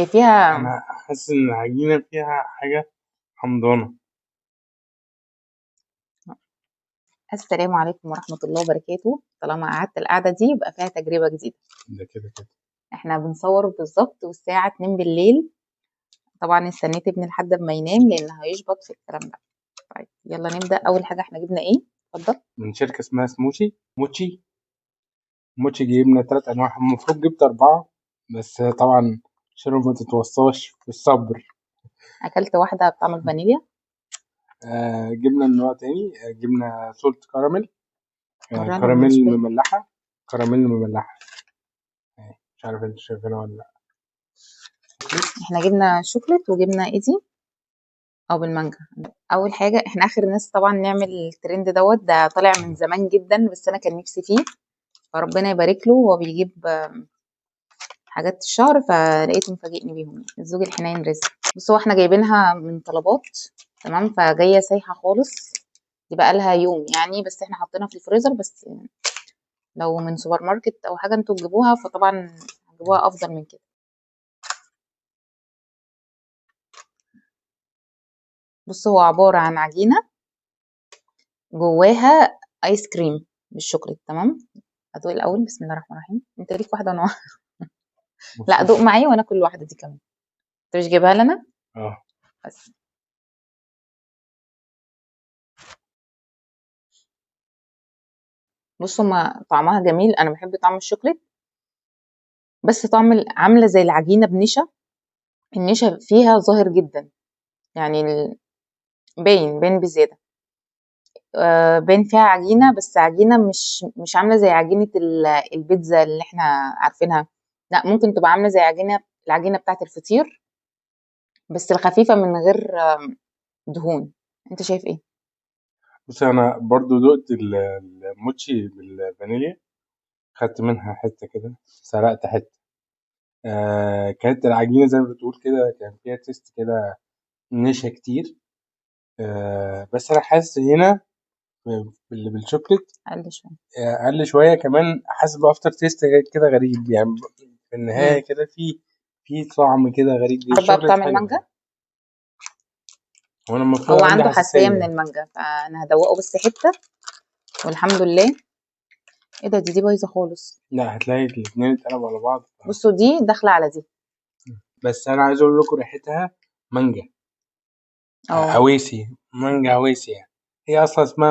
هي فيها. انا حاسس ان العجينة فيها حاجة حمضانة. السلام عليكم ورحمة الله وبركاته. طالما قعدت القعدة دي يبقى فيها تجربة جديدة. ده كده كده احنا بنصور بالظبط والساعة 2 بالليل. طبعا استنيت ابني لحد ما ينام لان هيشبط في الكلام ده. طيب يلا نبدأ. اول حاجة احنا جبنا ايه؟ اتفضل. من شركة اسمها سموشي موتشي موتشي. جبنا 3 انواع، المفروض جبت 4 بس طبعا شنو ما تتوصاش في الصبر. اكلت واحدة بطعم الفانيليا. جبنا نوع تاني، جبنا salt caramel، ورانا كراميل مش باين. مملحة، كراميل مملحة. مش عارف انتوا شايفينها ولا لا. احنا جبنا شوكليت وجبنا ايه دي؟ او بالمانجا. اول حاجة احنا اخر ناس طبعا نعمل الترند دوت، ده طالع من زمان جدا بس انا كان نفسي فيه، فربنا يبارك له. هو بيجيب حاجات الشهر فلقيته مفاجئني بيهم. الزوج الحنين رزق. بصوا احنا جايبينها من طلبات، تمام، فجايه سايحه خالص، دي بقى لها يوم يعني، بس احنا حاطينها في الفريزر. بس لو من سوبر ماركت او حاجة انتوا تجيبوها فطبعا هتجيبوها افضل من كده. بصوا هو عبارة عن عجينه جواها ايس كريم بالشوكليت، تمام. هدوق الاول. بسم الله الرحمن الرحيم. انت ليك واحدة وانا واحدة. لا دوق معايا وانا كل واحدة دي كمان. انت مش جايبها لنا؟ بس بصوا ما طعمها جميل، انا بحب طعم الشوكليت، بس طعم عامله زي العجينة بنشا، النشا فيها ظاهر جدا يعني، باين بزيادة. باين فيها عجينه، بس عجينه مش عامله زي عجينه البيتزا اللي احنا عارفينها، لا ممكن تبقى عامله زي العجينة بتاعه الفطير بس الخفيفة من غير دهون. انت شايف ايه؟ بص انا برضو دقت الموتشي بالفانيليا، خدت منها حتة كده، سرقت حتة. كانت العجينة زي ما بتقول كده، كان فيها taste كده نشا كتير. بس انا حاسس هنا اللي بالشوكليت اقل شوية. اقل شوية كمان، حاسس ب after taste كده غريب يعني في النهاية كده في طعم كده غريب. عارف بقى الشوكليت بطعم حلو المانجا؟ يعني. هو انا المفروض هو عندي عنده حساسية حساسية. من المانجا، فانا هدوقه بس حتة والحمد لله. ايه ده؟ دي بايظة خالص. لا هتلاقي الاثنين اتقلبوا على بعض. بصوا دي داخله على دي. بس انا عايز اقول لكم ريحتها مانجا. هويسي، مانجا هويسي يعني. هي اصلا اسمها